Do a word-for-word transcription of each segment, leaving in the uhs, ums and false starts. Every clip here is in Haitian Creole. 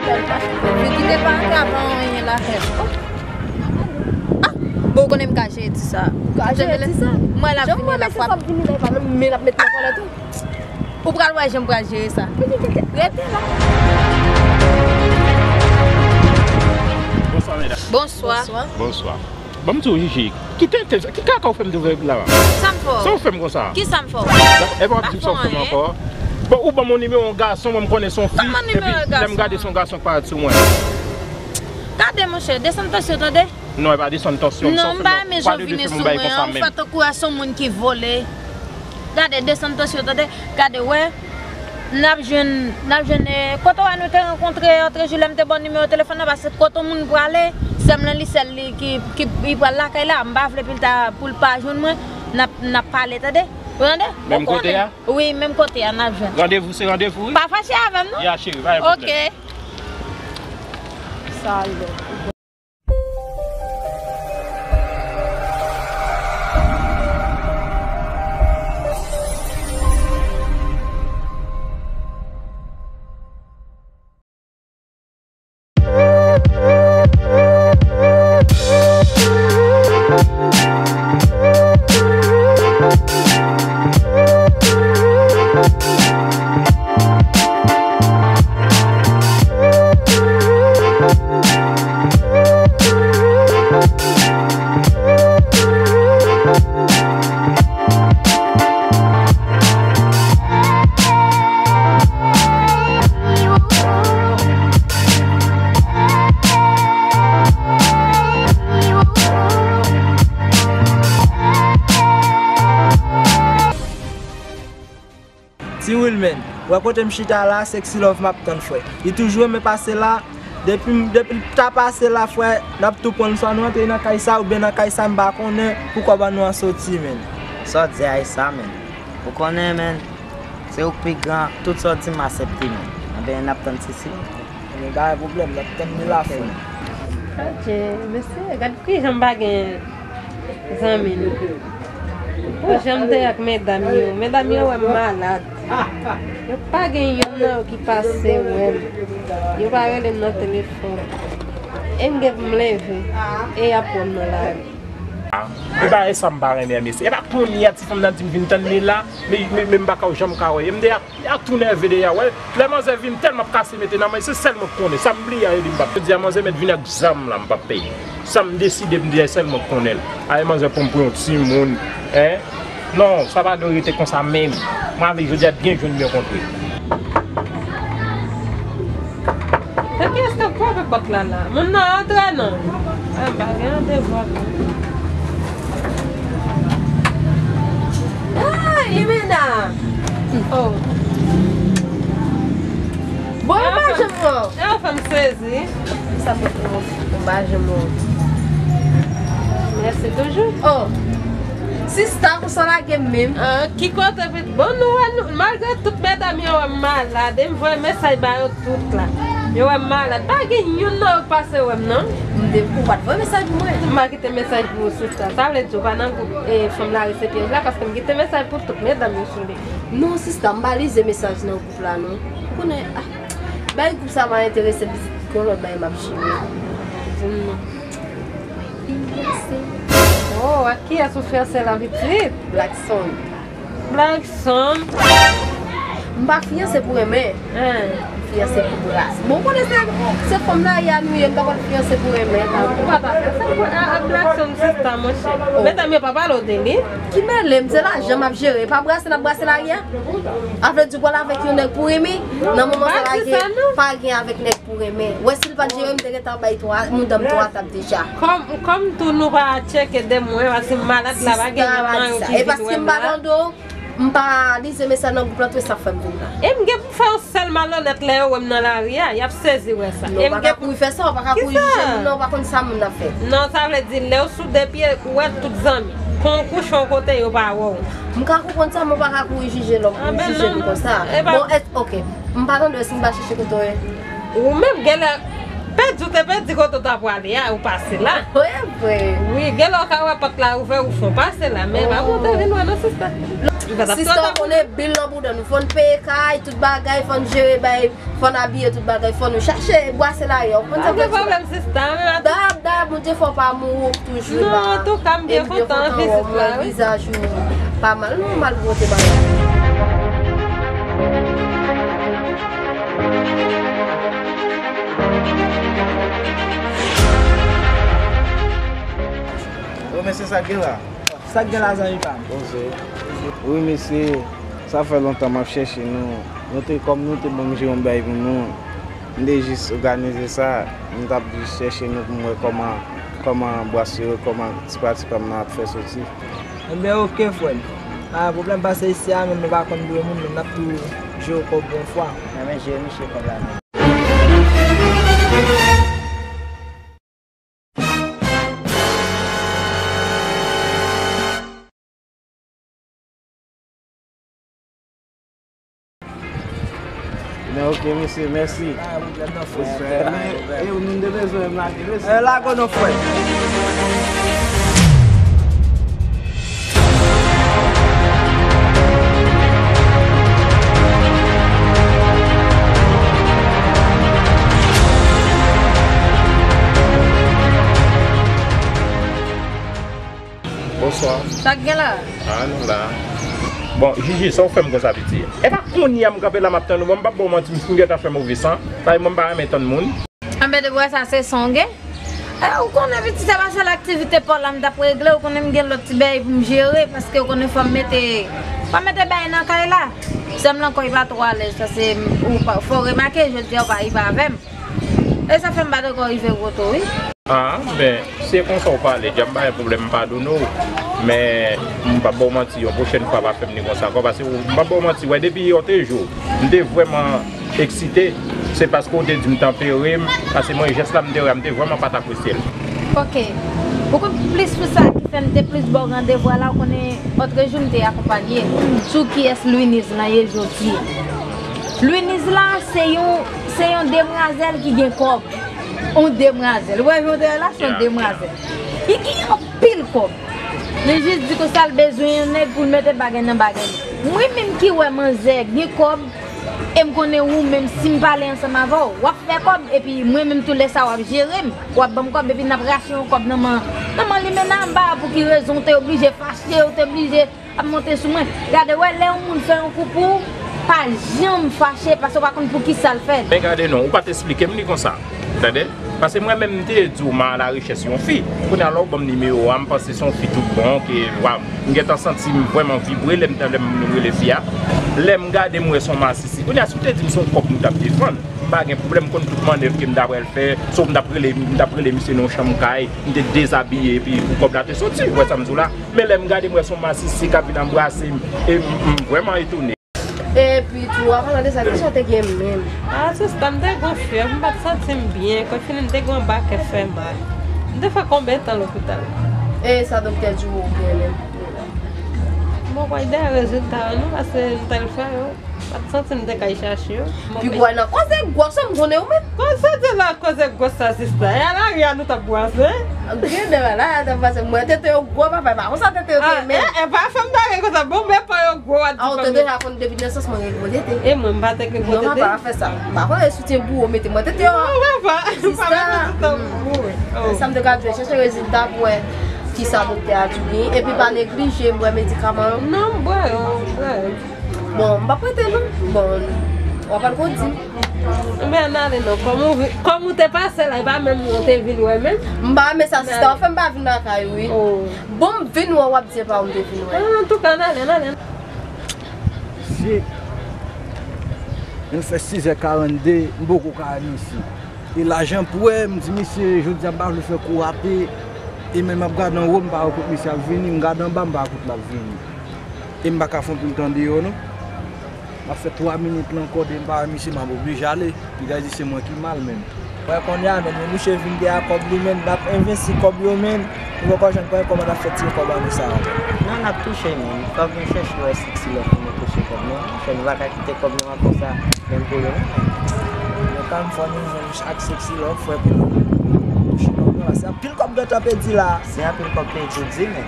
Vin kite l pa antre avan anyen la fè. Ah, bon, ou konnen m ka jere ti sa. Ou ka jere ti sa? Mwen la vini la fwa. Jan mwen sa ap vini la, pa menm men l ap met nan kòlè tou. Ou pral wè jan m pral jere sa. Rete la. Bonswa, medam. Bonswa. Bonswa. Ban m di w, Jiji, ki tenten sa, ki kaka w fè m te ouvè la? Sa m fè w? Sa w fè m konsa? Ki sa m fè w? Epa w ap di m sa w fè m ankò? Bon, ou ban m yon nimewo yon gason, mwen m konnen se yon fi, epi lè m gade se yon gason k parèt sou mwen. Gade, monchè, desann tansyon, tande? Non, e pa desann tansyon m. Non, m pa renmen jan w vini sou mwen an, ou fè tankou a se yon moun ki vole. Gade, desann tansyon, tande? Gade, wè. N ap jwenn, n ap jwenn, eh, kote w wè nou te rankontre, André Julien, m te ba w nimewo telefòn nan, paske kote moun prale, sè m lan li sèl li ki, ki, li pral lakay la, m pa vle pou l ta, pou l pa jwenn mwen, n ap, n ap pale, tande? Ou tande? Menm kote a? Wi, menm kote a, n ap jwenn. Randevou se randevou, wi. Pa fache avè m, non? Ya, cheri, pa gen pwoblèm. Ok. Salòp. Ti Wilmen, wè kote m chita la, Sexy Love m ap tann, frè. Li toujou renmen pase la. Depi, depi l ta pase la, frè, n ap tou pran l, swa nou antre nan kay sa oubyen nan kay sa, m pa konnen pou kòb an nou an soti, menn. Sa w di a e sa, menn. Ou konnen, menn, se ou k pi gran, tout sa w di m asepte, menn. Anben, n ap tann Sexy Love. Anben, pa gen pwoblèm, n ap tann li la, frè. Adje, mesye, gad kijan m pa gen zanmi nou. Pou jan m te ak medam yo, medam yo wè m malad. Yo pa gen youn nan yo ki pase wè m. Yo pa rele m nan telefòn. E m gen pou m leve, e y ap wè m nan lari. E bagay sa m pa renmen, mesye. E pa kounye a ti fanm nan di m vin tann li la, men, men, men m pa ka janm ka wè. E m deja, deja tou nève deja, wè. Lè manzè vin tèlman ap kase mete nan men, se sèl mwen k konnen. Sa m bliye a, yo di m p ap. Jodi a, manzè mèt vin ak zam la, m p ap peye. Sa m deside, m di, se sèl mwen k konnen l. Ay, manzè pran m pou yon timoun, en? Non, sa pa dwe rete konsa menm. Mwen avèk jodi a byen jwenn, byen kontre. Se kiyès k ap frape pòt la la? Moun nan antre non. Ah, m pa gen randevou ak moun. Ah, Imena! Oh. Bon, yo pa janm wè w. Yo fè m sezi. Sa fè pou mwen, m pa janm wè w. Mèsi toujou. Oh. Sista, konsa w lage m menm. Ah, ki kote, bon, nou wè, nou, malgre tout medam yo wè m malad, e m voye mesaj ba yo tout la. Yo wè m malad. Pa gen youn nan yo k pase wè m, non. M te, ou pa t voye mesaj pou mwen? M pa kite mesaj pou ou, sista. Sa vle di ou pa nan gwoup, e, fanm lari se pyèj la, paske m kite mesaj pou tout medam yo sou li. Non, sista, m pa lize mesaj nan gwoup la, non. Ou konnen, ah, bay gwoup sa pa enterese m, pitit, gon lòt bagay m ap jere. Di m non. Oh, ak kiyès ou fiyanse la, pitit? Blackson. Blackson? M pa fiyanse pou renmen. Hein. M fiyanse pou brase. Bon, ou konnen se, se fanm lari a nou ye, m pa konn fiyanse pou renmen. Ou pa ta fiyanse pou, a, a Blackson, sista, monchè. Oh. Medam yo pa pale w de li? Ki mele m, se lajan m ap jere. Pa brase n ap brase lari a? A vle di w pral avèk yon nèg pou renmen? Nan moman sa la gen, pa gen avèk nèg pou renmen. Wè, si l pa t jere, m te gentan bay twa, mouda m twa tap deja. Kòm, kòm tou nou pa tcheke de mwen, paske m malad la, pa gen youn nan yo ki vin wè m la. E paske m pa tande w, m pa lize mesaj nan gwoup la, tou e sa fè m vin la. E m gen pou fè yon sèl malonèt lè yo wè m nan lari a, y ap sezi wè sa. Non, ou pa ka kouri fè sa, ou pa ka kouri jije moun nan, ou pa konn sa moun nan fè. Non, sa vle di, lè w sou de pye, ou wè tout zanmi. Kon w kouche yon kote, yo pa wè w. M ka konprann sa, men w pa ka kouri jije lòm, kouri jije m konsa. Bon, èske, ok. M pa tande, èske m pa chèche kote w ye? Ou menm, genlè, pèdi Si w te pèdi kote w ta pwale a, ou pase la. Wi, vre. Wi, gen lè w ka wè pòt la ouvè, ou fon pase la, men pa pou w te vin wè non, sista. Sista, w konnen bil nan bouda nou, fò n peye kay, tout bagay, fò n jere bay, fò n abiye tout bagay, fò nou chache bwase lari a, ou konn sa m vle di la. Pa gen pwoblèm, sista, men dayè, dayè, Bondye fè w pa mouri, w toujou la. Non, antouka, m byen kontan wè w, vizaj ou pa mal, non, malgre w te malad. Wi, mesye, sa k gen la? Sa k gen la, zanmi pa m? Wi, mesye, sa fè lontan m ap chèche nou. Nou te, kòm nou te ban m jere yon bay pou nou, m te jis òganize sa. M t ap jis chèche nou pou m wè kòman, kòman bwase yo, kòman ti pa ti pa m nan ap fè soti. Enben, oke, frè m. Pa gen pwoblèm, pase isi a, menm nou pa konn dwe moun, men n ap tou jere kòb yon fwa. Enben, jere misye kòb la menm. Men oke, mesye, mèsi. Pa gen pwoblèm non, frè. Respè. E, nou te bezwen m lage, mesye. E, lage w non, frè. Bonswa. Sa k gen la? Ah, nou la. Bon, Jiji, sa w fè m konsa, piti? E pa kounye a m kanpe la, m ap tann ou. Mwen, m p ap ba w manti, m gentan fè move san. Paske mwen, m pa renmen tann moun. Anben, depi w wè sa, se san w gen. E, ou konnen, piti, se pa sèl aktivite pa w la m t ap regle. Ou konnen m gen lòt ti bagay pou m jere, paske ou konnen fò m mete, fò m mete bagay nan kay la. Sè m lan ankò, li pa twò alèz, paske ou pa, fò w remake, jodi a, ou pa, li pa avè m. E sa fè m pa t ankò rive gwo tou, wi. Ah, ben, si se konsa w pale, djab, m pa gen pwoblèm, m padone w. Men, m p ap ba w manti, yon pwochèn fwa, pa fè m li konsa ankò, paske w, m p ap ba w manti, wè, depi yè w te jou, m te vrèman eksite, se paske w te di m tanpere m, paske mwen, jès la m te wè a, m te vrèman pa t apresye l. Oke. Ou konn plis pou sa ki fè m te plis ba w randevou a la, ou konnen, lòt jou m te akonpanye. Sou kiyès Louiniz lan ye jodi a? Louiniz la, se yon, se yon demwazèl ki gen kòb. Yon demwazèl. Ou wè jan w te wè la, se yon demwazèl. Li gen anpil kòb. Li jis di konsa l bezwen yon nèg pou l mete bagay nan bagay li. Mwen menm ki wè manzè gen kòb, e m konnen ou menm, si m pale ansanm avè w, w ap fè kòb, epi mwen menm tou lè sa w ap jere m, w ap ban m kòb, epi n ap rache yon kòb nan men, nan men limena, m pa wè pou ki rezon w te oblije fache, w te oblije ap monte sou mwen. Gade, wè, lè yon moun fè yon kou pou ou, pa janm fache, paske w pa konn pou ki sa l fè l. Men gade non, ou pa t esplike m li konsa. Tande? Paske mwen menm, m te di w m a la rechèch yon fi. Kounye a, lè w ban m nimewo a, m panse se yon fi tout bon, ke, waw, m gentan santi m vrèman vibre lè m, lè m rele fi a. Lè m gade, m wè se yon masisi. Kounye a, si w te di m se yon kòb nou t ap defann, m pa gen pwoblèm, m konn tout mannèv ke m ta pral fè, swa m t ap rele, m t ap rele misye nan yon chanm kay, m te dezabiye, epi pou kòb la te soti, ou wè sa m di w la. Men lè m gade, m wè se yon masisi k ap vin anbrase m, e m, m vrèman etone. Epi tou, an palan de sa, kisa w te gen menm? Ah, sista, m te gon fyèv, m pa t santi m byen, kòm fini m te gen yon bakèt fè mal. M te fè konbyen tan lopital? E sa doktè di w ou gen menm? M poko wè dèyè rezilta yo non, paske m t al fè yo. Pa t santi m te kay chache yo. Pi gwo nan koze gwòs, m konnen ou menm. Koze de la koze gwòs sa, sista. E a lari a nou t ap bwase. Gen de la, la t ap pase. Mwen tete yo gwo, papa, pa konsa tete yo te men. E, e pa fè m bagay konsa. Bon, men pa yo gwo, a di. A, ou te deja konn depi nesans mwen gen gwo tete. E mwen, m pa te gen gwo tete. Non, papa, pa fè sa. M pa konnen si w te boure, mete mwen tete yo. Non, papa, pa mete tete yo boure. Sa m te ka fè, chèche rezilta pou wè kisa doktè a di w gen. Epi pa neglije bwè medikaman yo. Non, m bwè yo, m bwè yo. Bon, m p ap rete non. Bon, w ap al kondi. Men ann ale non. Kòm ou vi-, kòm ou te pase la, e pa menm ou te vin wè menm. M pa renmen sa, sista, w fè m pa vin lakay ou, wi. Oh. Bon, m vin wè w, w ap di e pa ou m te vin wè. Ah, antouka, ann ale, ann ale. Mesye, nou fè sizè karannde, m poko ka rive isi. E lajan prè, m di misye, jodi a m pa vle fè kou rate. E menm m ap gade anwo, m pa wè kote misye ap vini, m gade anba, m pa wè kote l ap vini. E m pa ka fè anpil tan deyò non. M ap fè twa minit la ankò, depi m pa wè misye, m ap oblije ale. Piga di se mwen ki mal menm. Wè kounye a menm, yon misye vin dèyè kòb li menm, l ap envesti kòb yo menm. Li poko jwenn kòb, kòman l ap fè tire kòb a nou sa a? Non, n ap touche menm. Fòk nou chèche wè si ti lòt pou nou touche kòb nou. Paske nou pa ka kite kòb nou an konsa, menm pou yo non. Kan fò nou jwenn chak Sexy Love, frè, pou nou touche kòb nou la. Se anpil kòb gentan pèdi la. Se anpil kòb pèdi, di, men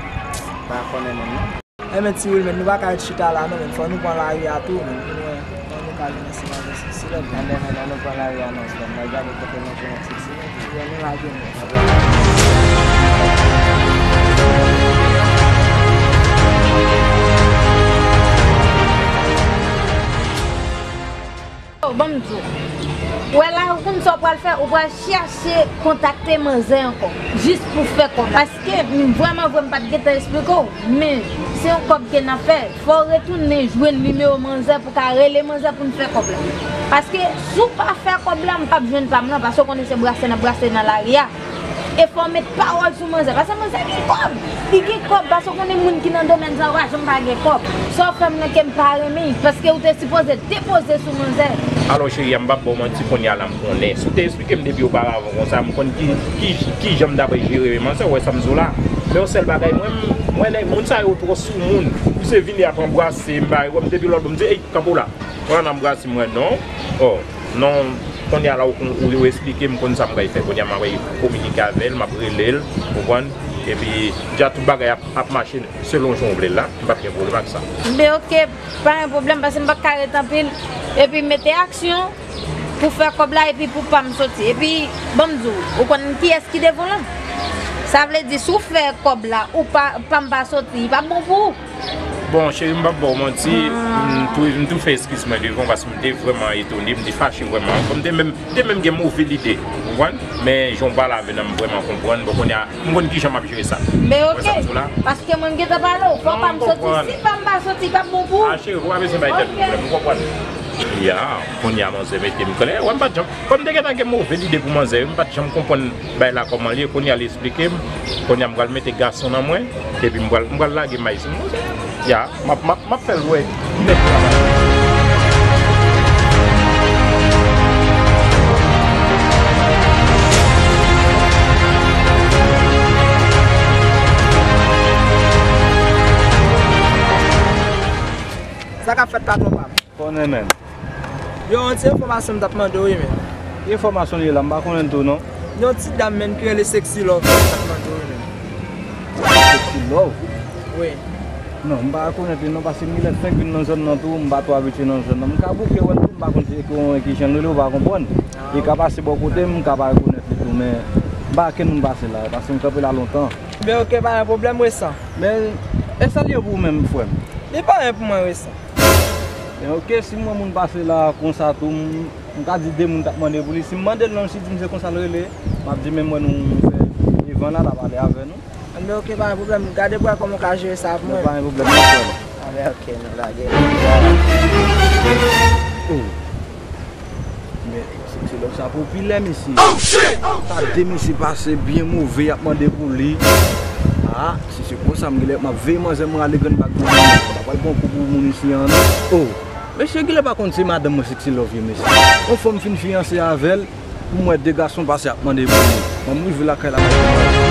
pa konnen menm non. Enben, Ti Wilmèn, nou pa ka ret chita la non, men fò nou pran lari a tou, men pou nou wè, fò nou ka vin ansanm avè Sexy Love. Enben, men, ann nou pran lari a non, frè m. N al gade kote nou jwenn Sexy Love. Bon, nou lage nou. Oh, ban m di w. Ou wè la, ou konn sa w pral fè, ou pral chache kontakte manzè ankò, jis pou fè kòb. Paske, m, vrèman vre, m pa t gentan esplike w, men se yon kòb ke n ap fè. Fò w retounen jwenn nimewo manzè pou w ka rele manzè pou n fè kòb la. Paske, si w pa fè kòb la, m p ap jwenn pa m nan, paske w konnen se brase n ap brase nan lari a. E fò w met pawòl sou manzè, paske manzè gen kòb. Li gen kòb, paske w konnen moun ki nan domèn sa yo pa janm pa gen kòb. Sa w fè m nan ke m pa renmen, paske ou te sipoze depoze sou manzè. Alò, cheri a, m p ap ba w manti, kounye a la m konnen. Si w te esplike m depi oparavan konsa, m konn ki, ki, ki jan m ta pral jere manzè, w wè sa m di w la. Men yon sèl bagay, mwen, m, mwen, nèg, moun sa yo twò sou moun. Misye vini ap anbrase m, bay, wè m depi lòt bò, m di, ey, kanpe w la. Pran nan bras mwen non. Oh, non, kounye a la ou, ou, ou esplike m konn sa m pral fè. Kounye a m ap kominike avè l, m ap rele l, ou konprann? Epi, dja tout bagay ap, ap mache selon jan w vle l la. M p ap gen pwoblèm ak sa. Ben oke, pa gen pwoblèm, paske m p ap ka ret anpil. Epi mete aksyon pou fè kòb la, epi pou pa m soti. Epi, ban m di w, ou konn kiyès ki devan w la? Sa vle di, si w fè kòb la, ou pa, pa m pa soti, li p ap bon pou ou. Bon, cheri, m p ap ba w manti, m tou, m tou fè eskiz mwen devan w paske m te vrèman etone, m te fache vrèman. Bon, m te menm, m te menm gen move lide, ou konprann? Men jan w pale avè n lan, m vrèman konprann. Bon, kounye a, m konn kijan m ap jere sa. Men oke, paske mwen m gentan pale w, fò pa m soti. Si pa m pa soti, p ap bon pou ou. A, cheri, ou pa bezwen bay tèt pwoblèm, ou konprann? Ya, kounye a, manzè mete m klè, wè, m pa t janm, kòm m te gentan gen move lide pou manzè, m pa t janm konprann bagay la kòman l ye, kounye a l esplike m, kounye a m pral mete gason nan mwen, epi m pral, m pral lage may sou l. Ya, m ap, m ap, m ap fè l wè nèt. Sa k ap fèt, patwon pa m? Konnen menm. Yo, yon ti enfòmasyon m t ap mande w wi, men. Ki enfòmasyon li ye la? M pa konnen l tou non. Yon ti dam, men, ki rele Sexy Love, m t ap mande w wi, men. Sexy Love? Wi. Non, m pa rekonèt li non, paske m genlè fenk vin nan zòn nan tou, m pa twò abitye nan zòn nan. M ka bouke wè l tou, m pa konn se ki, ki jan l rele, ou pa konprann. Li ka pase bò kote m, m ka pa rekonèt li tou, men m pa kenn moun pase la, paske m kanpe la lontan. Men oke, pa gen pwoblèm, Resan. Men, e sa l ye pou ou menm, frè m? Li pa gen pou mwen, Resan. Men oke, si m wè moun pase la konsa tou, m, m ka di de moun k ap mande pou li. Si m mande l non, si di m se konsa l rele, m ap di men mwen nou fè evan la, l ap pale avè nou. Men oke, pa gen pwoblèm. Gade pou wè kòman w ka jere sa pou mwen. Men pa gen pwoblèm non, frè m. Anben oke, nou lage. Oh. Men, Sexy Love sa popilè, mesye. Sa de mesye pase byen move, y ap mande pou li. Ah, si se konsa, m genlè m ap veye manzè mwen ale Grann Bak pou mwen. M pa pral pran kou pou moun isi an non. Oh, mesye genlè pa konn se madanm mwen Sexy Love ye, mesye. Yon fwa m fin fiyanse avè l, pou m wè de gason pase ap mande pou li. Ban m rive lakay la, m ap